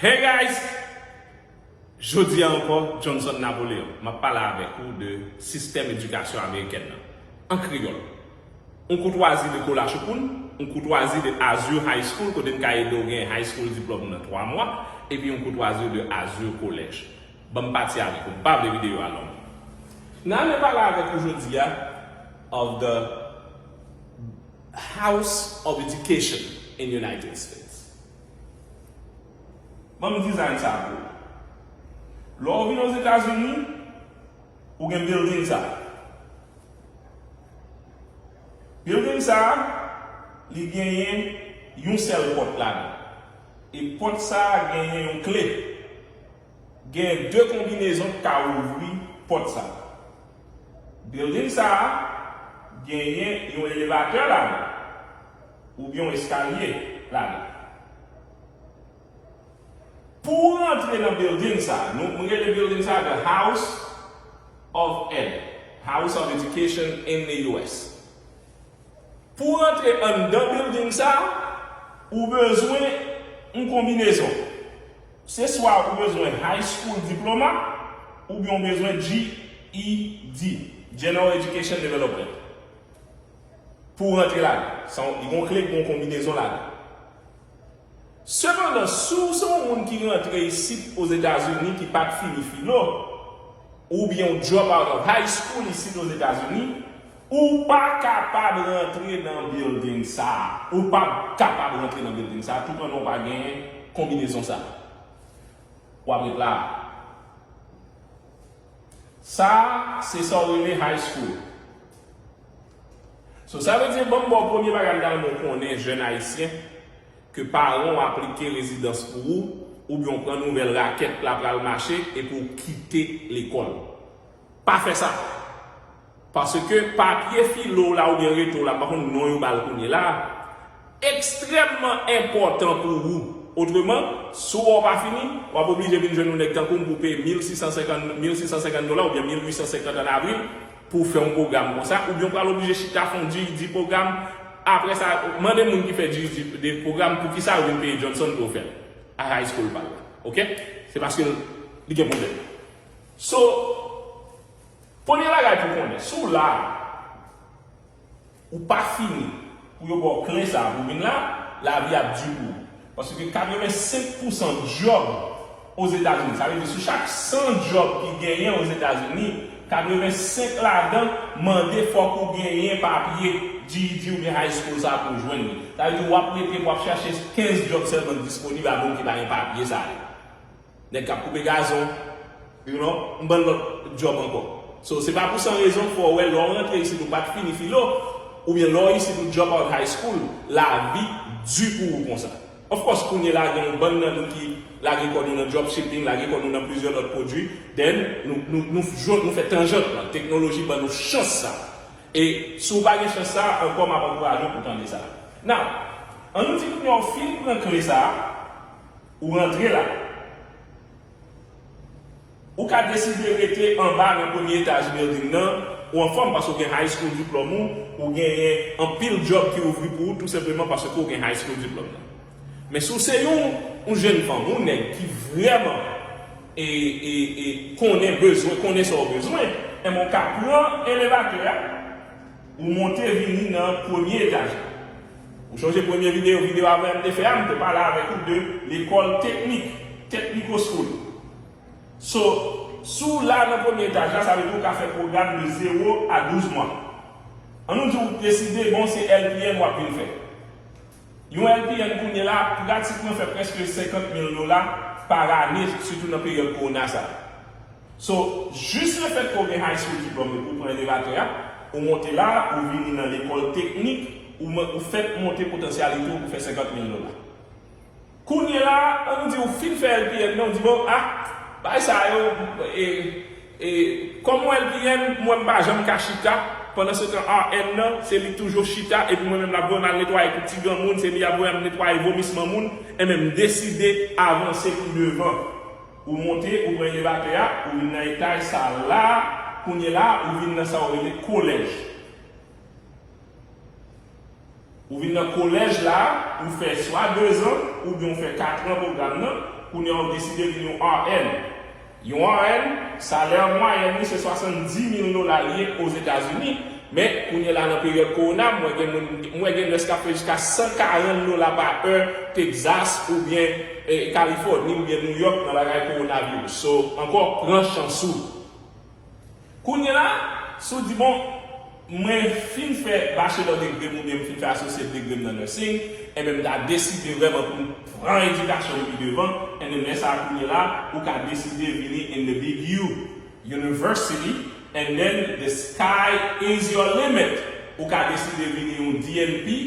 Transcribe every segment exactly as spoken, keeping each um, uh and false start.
Hey guys! Jodi a ankò, Johnson Napoleon, m ap pale avèk ou de sistèm edikasyon amerikèn nan, an kreyòl. Yon koutwazi de Cola Choupou, yon koutwazi de Azur High School, kote m ka ede w gen high school diplòm nan twa mwa, epi yon koutwazi de Azur College. Ban m pati avèk ou, m pa vle videyo a long. Nan men pale avèk ou jodi a of the House of Education in United States. Ban m design sa pou ou. Lè w vin Ozetazini, ou gen building sa. Building sa, li genyen yon sèl pòt ladan. E pòt sa genyen yon kle. Gen de konbinezon ki ka ouvri pòt sa. Building sa genyen yon elevatè ladan, oubyen yon eskalye ladan. Pou w rantre nan building sa, nou, mwen rele building sa the House of Ed, House of Education in the U S. Pou w rantre anndan building sa, ou bezwen yon konbinezon. Se swa ou bezwen high school diploma, oubyen ou bezwen G E D, General Education Development. Pou w rantre ladan, sa yon, li gon kle, gon konbinezon ladan. Sepandan, si w se yon moun ki rantre isit Ozetazini ki pa t fini filo, oubyen w drop out of high school isit Ozetazini, ou pa kapab rantre nan building sa. Ou pa kapab rantre nan building sa, toupandan w pa gen konbinezon sa. W ap ret la. Sa, se sa w rele high school. So, sa vle di, ban m ba w premye bagay m ta renmen w konnen, jèn ayisyen, ke paran w aplike rezidans pou ou, oubyen w pran nouvèl rakèt la pral mache, epi w kite lekòl. Pa fè sa. Paske papye filo w la oubyen reto w la, m pa konn non yo ba l kounye la, ekstrèmman enpòtan pou ou. Otreman, si w wè w pa fini, w ap oblije vin jwenn yon nèg tankou m pou w peye mil sis san senkant, mil sis san senkant dola oubyen mil uit san senkant ann avril pou w fè yon pwogram konsa, oubyen w pral oblije chita fè yon G E D pwogram. Apre sa, mande moun ki fè G E D de pwogram poukisa yo vin peye Johnson pou yo fè l a high school pa l la. Oke? Se paske li gen pwoblèm. So, premye bagay pou w konnen, si w la, ou pa fini pou yo ba w kle sa a pou w vin la, lavi ap di pou ou. Paske katrevensenk pousan djòb Ozetazini, sa vle di sou chak san djòb ki genyen Ozetazini, katrevensenk ladan mande fòk ou genyen papye G E D oubyen high school sa a pou w jwenn li. Sa vle di w ap rete pou w ap chache kenz djòb sèlman disponib a moun ki pa gen papye sa yo. Nèg k ap koupe gazon, you know, m bann lòt djòb ankò. So, se pa pou san rezon fò w wè lè w rantre isit ou pa t fini filo, oubyen lè w isit ou drop out high school, lavi di pou ou konsa. Of course, kounye la, gen yon bann nan nou ki lage kò nou nan dropshipping, lage kò nou nan plizyè lòt pwodui, then nou, nou, nou, jwenn, nou fè tanjant lan. Teknoloji ban nou chans sa. E si w pa gen chans sa, ankò m ap ankouraje w pou w tande sa. Now, ann nou di kounye a w fin pran kle sa, ou rantre la. Ou ka deside rete anba nan premye etaj building nan, ou anfòm paske w gen high school diplòm ou, ou genyen anpil djòb ki ouvri pou ou tou senpleman paske w gen high school diplòm nan. Men si w se yon, yon jèn fanm, yon nèg ki vrèman e, e, e konnen bezwen, konnen sa w bezwen, enben w ka pran elevatè a, ou monte vini nan premye etaj la. Ou chonje premye videyo, videyo avè m te fè a, m te pale avèk ou de lekòl teknik, technical school. So, si w la nan premye etaj la, sa vle di w ka fè pwogram de zewo a douz mwa. Ann nou di w deside, bon, se L P N w ap vin fè. Yon L P N kounye la pratikman fè prèske senkant mil dola pa ane, sitou nan peryòd kowona sa. So, jis lefèt ke w gen high school diplòm epi w pran elevatè a, ou monte la, ou vini nan lekòl teknik, ou, ou fèk monte potansyalite w pou fè senkant mil dola. Kounye la, ann nou di ou fin fè L P N nan, ou di, bon, ah, bagay sa yo, e, e, kòm mwen L P N, mwen m pa janm ka chita, pandan se tan R N nan, se li k toujou chita, epi mwen menm l ap voye m al netwaye tout ti granmoun, se li ap voye m netwaye vomisman moun, enben m deside avanse pou devan. Ou monte, ou pran elevatè a, ou vin nan etaj sa la, kounye la, ou vin nan sa yo rele kolèj. Ou vin nan kolèj la, ou fè swa dezan oubyen ou fè katran pwogram nan, kounye a ou deside vin yon R N. Yon R N, salè mwayèn li se swasanndis mil dola li ye Ozetazini, men kounye a la nan peryòd kowona, m wè gen moun, m wè gen nès k ap fè jiska san karant dola pa è Texas oubyen eh, Kalifòni oubyen New York nan bagay kowonaviris. So, ankò, pran chans ou. Kounye a la, si w di, bon, mwen fin fè bachelor degree m oubyen m fin fè associate degree m nan nursing, enben m ta deside vrèman pou m pran edikasyon m pi devan, and then lè sa a kounye a la, ou ka deside vini in the big U, university, and then the sky is your limit. Ou ka deside vini yon D N P,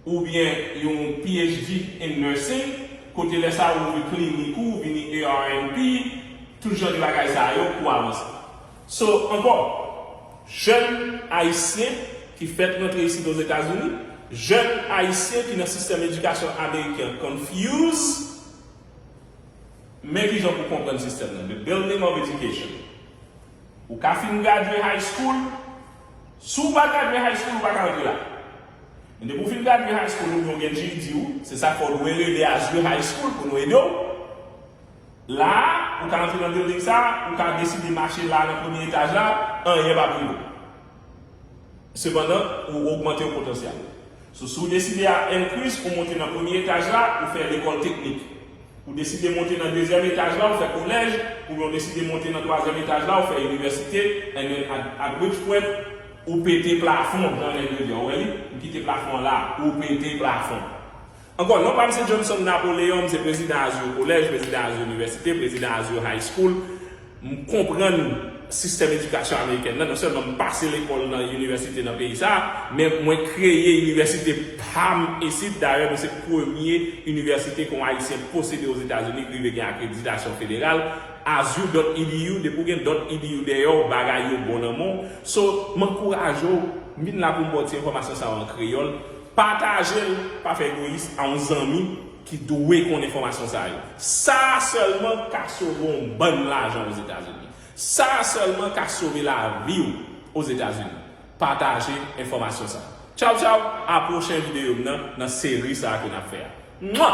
oubyen yon P H D in nursing, kote lè sa ou ouvri klinik ou, vini A R N P, tout jan de bagay sa yo pou avanse. So, ankò, jèn ayisyen ki fèk rantre isit Ozetazini, jèn ayisyen ki nan sistèm edikasyon ameriken an confuse, men ki jan pou konprann sistèm nan, the building of education. Ou ka fin gradye high school, si w pa gradye high school, ou pa ka rantre la. Men depi w fin gradye high school, ou gen G E D ou, se sa k fè w dwe rele as your high school pou nou ede w. La a, ou ka rantre nan building sa a, ou ka deside mache la nan premye etaj la, anyen p ap rive w. Sepandan, ou ogmante yon potansyèl. So, si w deside a increase, ou monte nan premye etaj la, ou fè lekòl teknik. Ou deside monte nan dezyèm etaj la, ou fè kolèj, oubyen ou deside monte nan twazyèm etaj la, ou fè inivèsite, and then at, at which point, ou pete plafon, jan nèg yo di, ou wè li, m kite plafon an la, ou pete plafon. Ankò, non pa m se Johnson Napoleon, m se prezidan Azur College, prezidan Azur University, prezidan Azur High School. M konprann sistèm edikasyon amerikèn nan, non sèlman m pase lekòl nan inivèsite nan peyi sa a, men mwen kreye inivèsite pa m isit. Dayè, nou se premye inivèsite ke yon Ayisyen posede Ozetazini ki rive gen akreditasyon federal. Azur dot E D U, depi w gen dot E D U dèyè w, bagay yo bon nan men w. So, m ankouraje w, m vin la pou m ba w ti enfòmasyon sa yo an kreyòl. Pataje l, pa fè egoyis, a yon zanmi ki dwe konn enfòmasyon sa yo. Sa sèlman ka sove yon bann lajan Ozetazini. Sa sèlman ka sove lavi w Ozetazini. Pataje enfòmasyon sa yo. Tchaw, tchaw, a pwochen videyo m nan, nan seri sa a ke n ap fè a. Mwa!